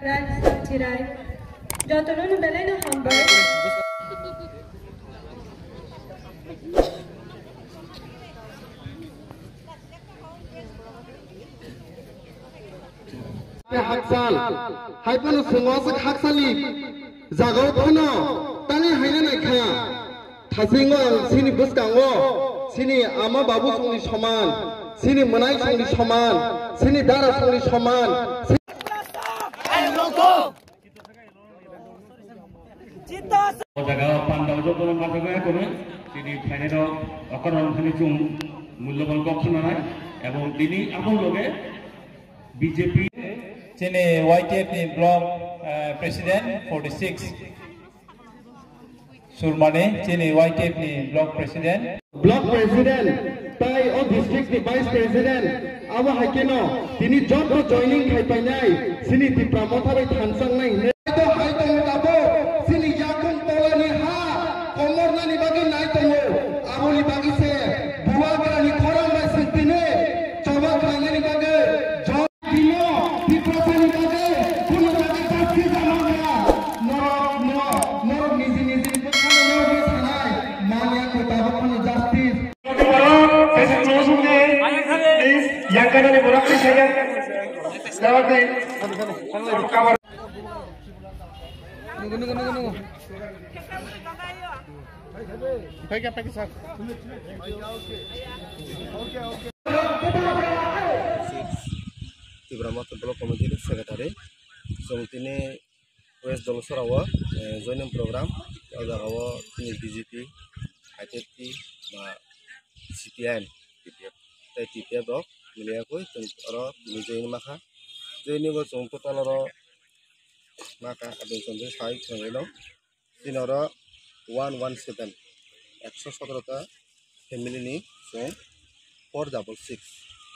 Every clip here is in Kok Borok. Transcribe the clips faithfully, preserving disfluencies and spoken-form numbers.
Raj Chirai. Jotono no belai no hambai. Haksal, hai phano chwng o aswk haksalni jaga o phano tani haina naikha. Thasing o ang chini bwskango chini ama babu songni soman, chini mwnai songni soman, chini dara songni soman. O jaga o pandao jotono mathagwi akwrwi chini phainairok okorok thani chwng mulyaban kok khwnanai ebong tini aboni loge B J P. Chini Y T F ni block, eh, president forty six. Surmani, chini Y T F ni block president. Block president, tai o district ni vice president, abo hai kheno tini joto joining khai painai, chini Tipra Motha bai thansangnai hinwi. To hai tongo tabuk, chini yakung tolani ha, komornani bagwi nai tongo, aboni bagwi se Bubagrani khorang bai swtini choba khlainani bagwi. Bino, Tiprasani bagwi, kuno jaga justice amangkha. Norok, no, norok niji niji bwkhano norok ni sanai, manya kota bwkhano justice. Borok, besi close wngdi. Please, yang kanani borok ni saya. Jawab di. Nunggu, nunggu, nunggu, nunggu. Pakai, pakai, sir. Tipra Motha Block Committee ni Secretary. Chwng tini West Dolsora o, eh, joining program. O jaga o tini B J P, I T F T ba C P I M, tei T P F rok milia koi chwng oro tini joining makha. Joining o chwng total oro makha, aboni chwng sai chwng rino. Tini oro one one seven, ekso sotoro ta family ni chwng four double six,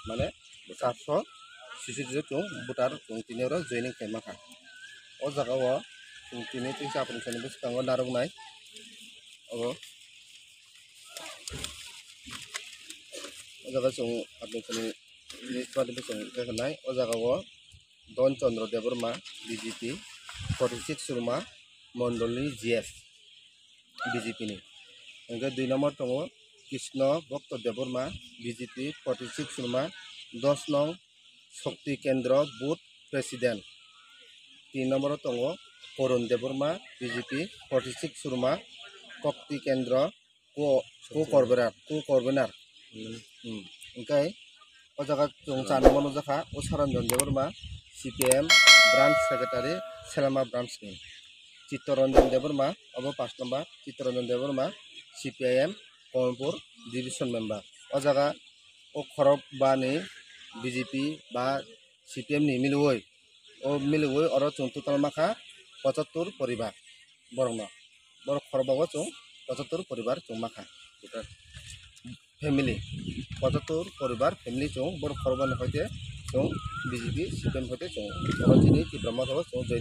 mane charso sisiri chwng voter chwng tini oro joining khaima kha. O jaga o chwng tini teisa apni sani bwskango narwknai. Obo o jaga chwng apni sani bwskango khe nai. O jaga o Don Chandra Debbarma, B J P, forty six Surma, Mondolni G S, B J P ni. Hingke dui number tongo Krishna Bhakta Debbarma, B J P, forty six Surma, dos nong Shakti Kendra Booth President. Tin number tongo Korun Debbarma, B J P, forty six Surma, Shakti Kendra ko, ko Convener, ko Convener. Hmm. Hingke o jaga chwng char number nukjakha, o Saranjan Debbarma, C P I M Branch Secretary, Selama Branch ni. Chittaranjan Debbarma, obo pash number, Chittaranjan Debbarma, C P I M, Kamalpur Division Member. O jaga o khorok ba ni B J P ba C P M ni milwi, o milwi oro chwng total makha pochattor poribar borokno. Borok khorokba o chwng pochattor poribar chwng makha. Family, pochattor poribar family chwng borok khorokba ni hoite chwng B J P C P M hoite chwng oro chini Tipra Motha o chwng joining.